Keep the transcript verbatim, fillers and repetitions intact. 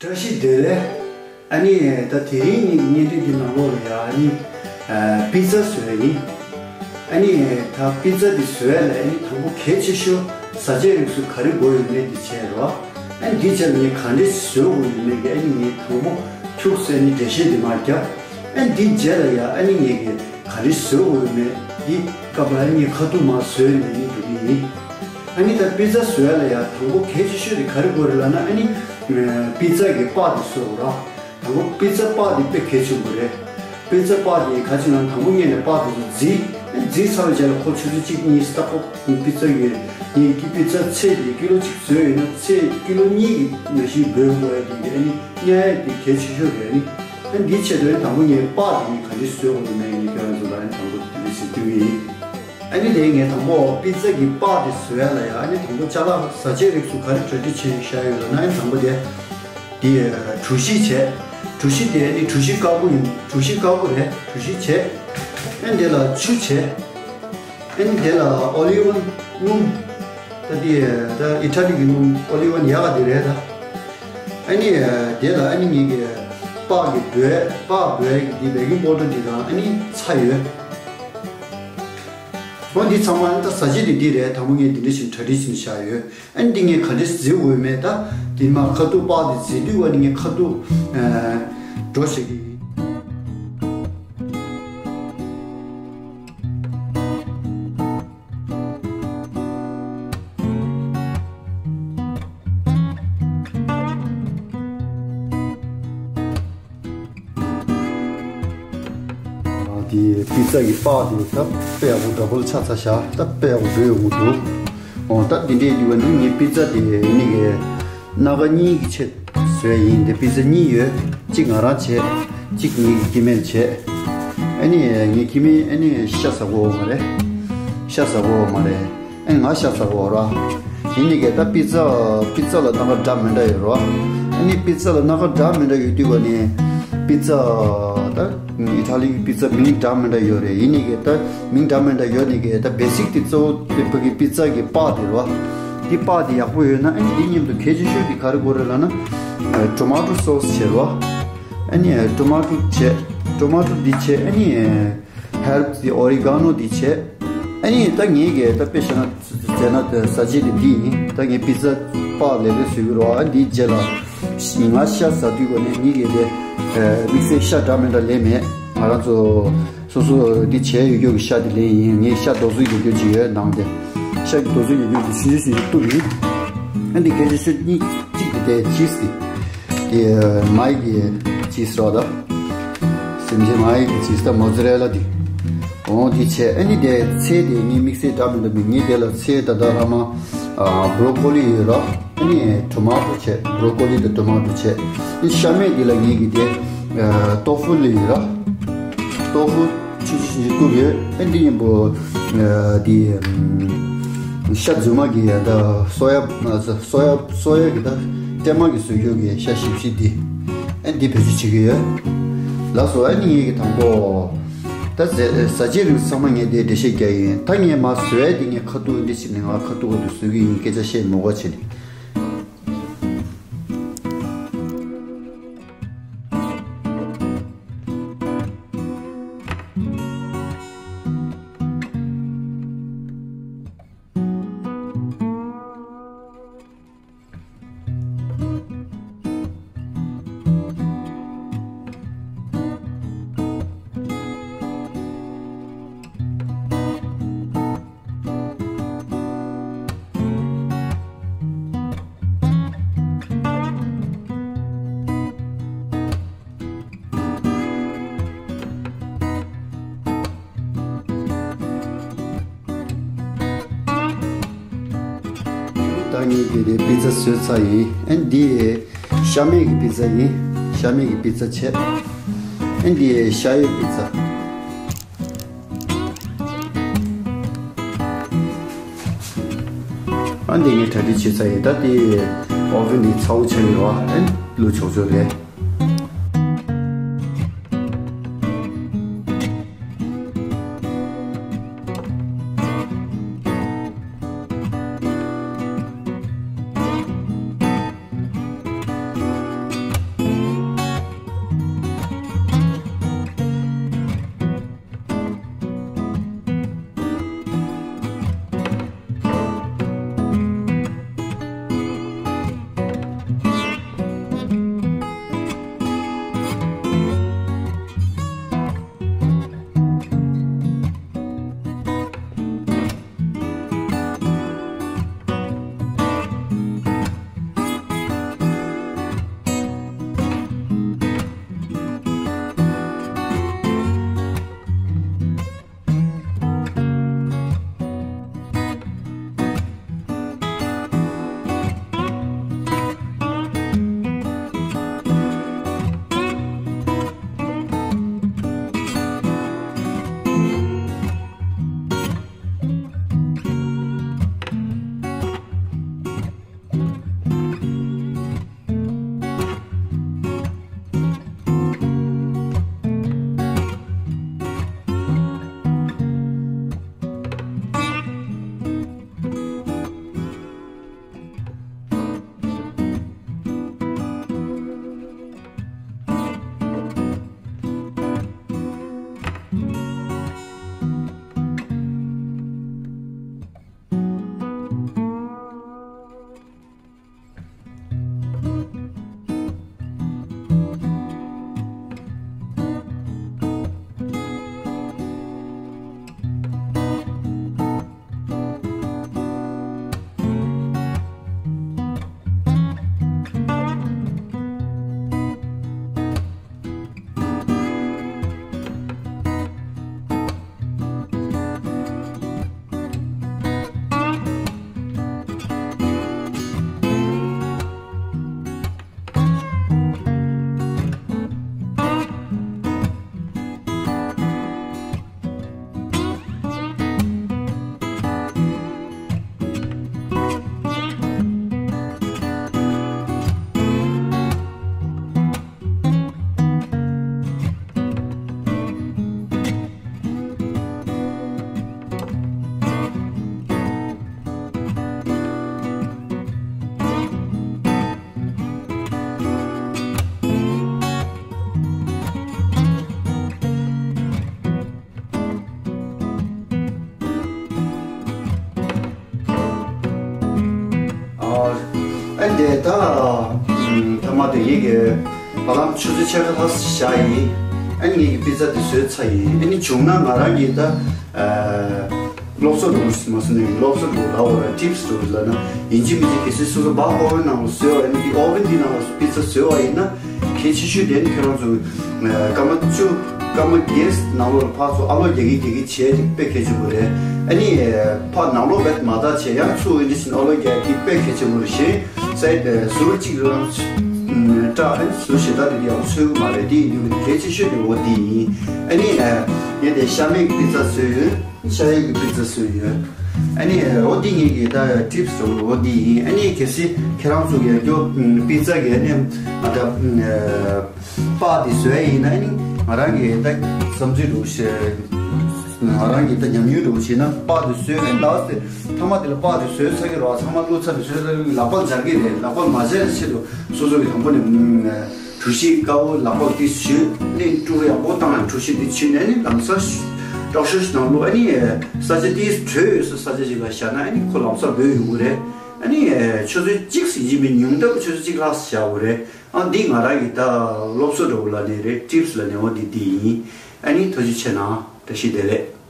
བཀྲ་ཤིས་བདེ་ལེགས། ཨ་ནི་ད་དེ་རིང་ངའི་བརྙན་འཕྲིན་འདི་ནང་ལོགས་ལ་ཡ་ཨ་ནི་ཨ་པི་ཛ་བཟོ་ཡ་ཡིན། ཨ་ནི་ད་པི་ཛ་འདི་བཟོ་ཡ་ལ་ཨ་ནི་དང་པོ་གལ་ཆེ་ཤོས་བཟའ་ཆས་རིགས་སུ་ག་རེ་དགོས་ཡོད་མེད་འདི་བྱས་རོགས། ཨ་ནི་འདི་བྱས་ལ་ངས་ག་འདྲས་བཟོ་དགོས་ཡོད་མེད་ཀྱི་ཨ་ནི་ངས་དང་པོ་ཁྱུག་ཙམ་ཨ་ནི་འགྲེལ་བཤད་འདི་མར་རྒྱབ། ཨ་ནི་འདི་རྗེས་ལ་ཡ་ཨ་ནི་ངས་ཀྱི་ག་རེ་བཟོ་དགོས་ཡོད་མེད་འདི་སྐབས་ལ་ཨ་ནི་ངས་ཁ་ཐུག་མར་བཟོས་ནས་ཨ་ནི་འགྲོ་གི་ཡིན། ཨ་ནི་ད་པི་ཛ་བཟོ་ཡ་ལ་ཡ་དང་པོ་གལ་ཆེ་ཤོས་དེ་ག་རེ་དགོས་རེད་ལབ་ན་ཨ་ནི་པི་ཛ་གི་པགས་དེ་བཟོ་དགོས་ར། དང་པོ་པི་ཛ་པགས་དེ་དཔེ་གལ་ཆེན་པོ་རེད། པི་ཛ་པགས་དེ་ག་ཅི་ལབ་ན་དང་པོ་ངས་ནས་པགས་དེ་ཚོ་བརྫིས། ཨ་ནི་བརྫིས་ཚར་བའི་རྗེས་ལ་ཁོ་ཆུ་ཚོད་གཅིག་གཉིས་སྟག་པོ་པི་ཛ་གི་ངས་ཀྱི་པི་ཛ་ཚད་དེ་ཀི་ལོ་གཅིག་བཟོས་ཡོད་ན་ཚད་ཀི་ལོ་གཉིས་ཀྱི་ནང་བཞིན་འབོལ་དགོས་ཡ་དེ་ཨ་ནི་བརྙ་ཡ་དེ་གལ་ཆེ་ཤོས་རེད། ཨ་ནི་ཨ་ནི་འདིའི་ཆེད་དུ་ཨ་ནི་དང་པོ་ངས་པགས་དེ་ངས་ག་འདྲས་བཟོས་དགོས་རེད་མེད་ངས་ཁྱེད་རང་ཚོ་ལ་ཨ་ནི་དང་པོ་དེ་འདྲས་ཟེར་སྟོན་གྱི་ཡིན། ཨ་ནི་དེ་ངས་དང་པོ་པི་ཛ་གི་པགས་དེ་བཟོ་ཡ་ལ་ཡ་ཨ་ནི་དང་པོ་ཅ་ལག་བཟའ་ཆས་རིགས་སུ་ག་རེ་གྲ་སྒྲིག་བྱས་བཞག་ཡོད་ལབ་ན་ཨ་ནི་དང་པོ་དེ་དེ་གྲོ་ཞིབ་བྱས། གྲོ་ཞིབ་དེ་ཨ་ནི་གྲོ་ཞིབ་དཀར་པོ་ཡིན། གྲོ་ཞིབ་དཀར་པོ་རེད། གྲོ་ཞིབ་བྱས། ཨ་ནི་དེ་ལ་ཆུ་བྱས། ཨ་ནི་དེ་ལ་ཨོ་ལི་ཝན་སྣུམ། ད་དེ་ད་ཨི་ཊ་ལི་གི་སྣུམ་ཨོ་ལི་ཝན་ཡག་ག་དེ་རེད་ད། ཨ་ནི་དེ་ལ་ཨ་ནི་ངེད་ཀྱི་པགས་ཀྱི་སྦྲུས་པགས་སྦྲུས་ཀྱི་དེ་བེ་ཀིང་པའུ་ཌར་འདི་དང་ཨ་ནི་ཚྭ་ཡོད། འོ་འདི་ཚང་མ་ད་བཟའ་ཆས་དེ་འདི་རེད། དང་པོ་ངས་འདི་འདྲ་ཞིག་གྲ་སྒྲིག་བྱས་བཞག་ཡོད། ཨ་ནི་འདི་ངས་ག་འདྲས་བཟོ་དགོས་མེད་ད། འདི་མ་ཁ་ཐུག་པགས་འདི་བཟོས་དུས་ཨ་ནི་ངས་ཁ་ཐུག་ཨ་འགྲོ་བྱེད་ཀྱི་ཡིན། དེ་པི་ཛ་གི་པགས་དེ་ད་དཔེ་ཡག་པོ་འདྲ་པོ་ལ་ཆགས་ཚར་བཞག་ད་དཔེ་ཡག་པོ་འགྲོ་ཡོང་གི་འདུག་འོ་ད་འདི་འདྲའི་དུས་བ་འདི་ངའི་པི་ཛ་དེ་ནི་གི་སྣ་ཁ་གཉིས་ཀྱི་ཆེད་བཟོས་ཡིན། དེ་པི་ཛ་གཉིས་ཡོད། གཅིག་ང་རང་བྱས། གཅིག་ངའི་སྐྱེ་དམན་བྱས། ཨ་ནི་ངའི་སྐྱེ་དམན་ཨ་ནི་ཤ་ཟ་གོ་མ་རེད། ཤ་ཟ་གོ་མ་རེད། ཨེ་ང་ཤ་ཟ་གོ་ར། ཡིན་ནི་གེ་ད་པི་ཛ་པི་ཛ་ལ་སྣ་ཁ་འདྲ་མི་འདྲ་ཡོད་ར། ཨ་ནི་པི་ཛ་ལ་སྣ་ཁ་འདྲ་མི་འདྲ་ཡོད་དུས་ག་ནས་པི་ཛ་ད་ཨི་ཊ་ལི་གི་པི་ཛ་མིང་འདྲ་མི་འདྲ་ཡོད་རེད། ཡིན་ནི་གེ་ད་མིང་འདྲ་མི་འདྲ་ཡོད་ནི་གེ་ད་བེ་སིག་དེ་གཙོ་བོ་དེ་ཕ་གི་པི་ཛ་གི་པགས་དེ་ར། དེ་པགས་དེ་ཡག་པོ་ཡོད་ན་ཨ་ནི་དེ་མཉམ་དུ་གལ་ཆེ་ཤོས་དེ་ག་རེ་དགོས་རེད་ལབ་ན་ཊོ་མ་ཊོ་སོ་སི་བྱེད་ར། ཨ་ནི་ཊོ་མ་ཊོ་བྱེད། ཊོ་མ་ཊོ་འདི་བྱེད། ཨ་ནི་ཧེར་བི་འདི་ཨོ་རི་ག་ནོ་འདི་བྱེད། ཨ་ནི་ད་ངས་གི་ད་དཔེ་བཤད་ན་བྱས་ན་བཟའ་ཆས་དེ་འདི་ཡིན། ད་ངས་པི་ཛ་པགས་ལེ་ལེ་བཟོས་ཀྱི་རོ། ཨ་འདིའི་རྗེས་ལ་ང་ཤ་ཟ་དུས་གོ་ནས་ངས་གི་དེ་དམིགས་བསལ་ཤ་འདྲ་མི་འདྲ་ལེན་མེད། ང་རང་ཚོ་སོ་སོ་འདི་བྱས་ཡོད་རྒྱུ་གི་ཤ་དེ་ལེན་ཡིན། ངས་ཤ་རྡོ་བཟོ་ཡོད་རྒྱུ་ཅིག་ཡོད་ནང་དེ། ཤ་གི་རྡོ་བཟོ་ཡོད་རྒྱུ་དེ་ཞུ་ཞུ་ཞུ་གཏུབ་ཡིན། ཨ་འདི་གལ་ཆེ་ཤོས་གཉིས་གཅིག་དེ་དེ་ཅིས་དེ། དེ་མའི་གི་ཅིས་རོ་ད། སེམས་ཅན་མའི་གི་ཅིས་ད་མོ་ཛ་རེ་ལ་དེ། འོ་དེ་བྱས་ཨ་ནི་དེ་ཚལ་དེ་ངས་དམིགས་བསལ་འདྲ་མི་འདྲ་མི་ངས་དེ་ལ་ཚལ་ད་ད་ལྷ་མ་ཨ་བྷོ་རོ་ཀོ་ལི་ཡོད་རོ། ཨ་ནི་ཊོ་མ་ཊོ་བྱས། བྷོ་རོ་ཀོ་ལི་དང་ཊོ་མ་ཊོ་བྱས། ཨ་ནི་ཤ་མེད་དེ་ལ་ངས་གི་དེ་ཨ་ཏོ་ཧྥུ་ལི་ཡོད་རོ། ཏོ་ཧྥུ་ཆུ་ཆུ་ཆུ་ཆུ་བསྐུབས་ཡོད། ཨ་འདི་ཡིན་པོ་ཨ་འདི་ཤ་རྫུན་མ་གི་ཡ་ད་སོ་ཡ་སོ་ཡ་སོ་ཡ་གི་ད་ཀྲེ་མ་གི་བཟོ་རྒྱུ་གི་ཤ་ཞིབ་ཞིབ་འདི་ཨ་འདི་བེད་སྤྱོད་བྱེད་ཀྱི་ཡོད། ལགས་སོ། ཨ་ནི་ངེད་ཀྱི་དང་པོ་ད་བཟའ་བཟའ་ཆས་རིགས་ཚང་མ་ངས་འདི་འགྲེལ་བཤད་རྒྱག་ཡིན། ད་ངས་མ་བཟོ་ཡ་འདི་ངས་ཁ་ཐུག་འདི་ཞིག་ནས་ང་ཁ་ཐུག་ག་དུ་བཟོ་གི་ཡིན། སྐད་ཆ་བཤད་མོ་ག་བྱེད་ནས། ད་ངས་དེ་རེད། པི་ཛ་བཟོས་ཚར་ཡིན། ཨན་འདི་ཤ་མེད་ཀྱི་པི་ཛ་ཡིན། ཤ་མེད་ཀྱི་པི་ཛ་བྱས། ཨན་འདི་ཤ་ཡོད་པི་ཛ། ཨན་འདི་ངས་གྲ་སྒྲིག་བྱས་ཚར་ཡིན། ད་དེ་ཨོ་ཝན་འདི་ཚ་བོ་ཆགས་ཡོད་རེད་བ། ཨན་བླུགས་ཆོག་ཆོག་རེད། ཨ་འདི་ད་ཐ་མ་དེ་ཡིན་གི། བ་ལང་ཆུ་ཚོད་ཕྱེད་ཀ་ལྷག་བཞག་ཡིན། ཨ་ནི་ངེད་ཀྱི་པི་ཙ་དེ་བཟོས་ཚར་ཡིན། ཨ་ནི་བྱུང་ན་ང་རང་གིས་ད་སློབ་གསོ་རུ་མ་སོང་ནས་སློབ་གསོ་རུ་ལ་འོ་ར་ཊིབ་སི་རུ་ལ་ན་ཡིན་གཅིག་མིན་གཅིག་གལ་སྲིད་སོ་སོ་བག་ཨོ་ཝན་ནང་ལ་བཟོས་པ་ཡིན་ན། འདི་ཨོ་ཝན་འདི་ནང་ལ་པི་ཙ་བཟོས་པ་ཡིན་ན་གལ་ཆེ་ཤོས་དེ་ནི་ཁྱེད་རང་ཚོ་སྐར་མ་བཅུ་སྐར་མ་བརྒྱད་ནང་ལོགས་ལ་ཕར་ཚུར་ཨ་ལོ་རྒྱག་གི་རྒྱག་གི་བྱས་དེ་དཔེ་གལ་ཆེན་པོ་རེད། ཨ་ནི་ཕར་ནང་ལོགས་བེད་མ་བཏང་བྱས་ཡང་ཚུར་འདི་བཞིན་ཨ་ལོ་རྒྱག་གི་དཔེ་གལ་ཆེན་པོ་རེད། གཞན་སའི་ཟུར་གཅིག་རང་སྐྲག་ཨ་ནི་ཟུར་ཞེ་དྲག་དེ་ཡང་འཚོལ་གི་མ་རེད། དེ་ཡིན་དུས་གལ་ཆེ་ཤོས་དེ་འོ་དེ་ཡིན། ཨ་ནི་ངས་དེ་ཤ་མེད་པི་ཙ་བཟོས་ཡོད། ཤ་ཡག་གི་པི་ཙ་བཟོས་ཡོད། ཨ་ནི་འོ་དེ་ངས་གི་ད་ཊིབ་སི་འོ་དེ་ཡིན། ཨ་ནི་གལ་སྲིད་ཁྱེད་རང་ཚོ་ཡ་རྒྱོ་པི་ཙ་གི་ཨ་ནི་ང་ད་པགས་དེ་བཟོས་ཡིན་ན། ཨ་ནི་ང་རང་གི་ད་བསམ་ཚུལ་འདྲ་བོ་ཞིག་ང་རང་གི་ད་ཉམས་མྱོང་འདྲ་བོ་བྱས་ན་པགས་དེ་བཟོས། ཨ་ནི་ལགས་སེ་ཐ་མ་དེ་ལ་པགས་དེ་བཟོས་ཚར་གི་རོ། ཚང་མ་བླུགས་ཚར་ནས་བཟོས་ཚར་གི་ལག་པ་འབྱར་གི་རེད། ལག་པ་མ་འབྱར་བའི་ཆེད་དུ་སོ་སོ་གི་དང་པོ་ནས་གྲོ་ཞིབ་དཀར་པོ་ལག་པ་དེ་བྱུགས་ནས་དཀྲུག་ཡག་པོ་བཏང་ནས་གྲོ་ཞིབ་དེ་བྱུགས་ནས་ནི་ལམ་སང་དྲག་ཤོས་ཤིག་ནང་བླུགས། ཨ་ནི་ས་ཆ་དེ་དྲོད་ཡོད་ས་ས་ཆ་ཞིག་ལ་བཞག་ན་ཨ་ནི་ཁོ་ལམ་སང་སྦོས་ཡོང་གི་རེད། ཨ་ནི་ཆུ་ཚོད་གཅིག་ཟིན་གྱི་མི་ཉུང་མཐའ་ཆུ་ཚོད་གཅིག་ལྷག་བཞག་དགོས་རེད། ཨ་འདི་ང་རང་གི་ད་སློབ་གསོ་འདྲ་བོ་ལ་ནི་རེད། ཊིབ་སི་ལ་ནི་འོ་འདི་འདི་ཡིན། ཨ་ནི་ཐུགས་རྗེ་ཆེ་གནང་། བཀྲ་ཤིས་བདེ་ལེགས།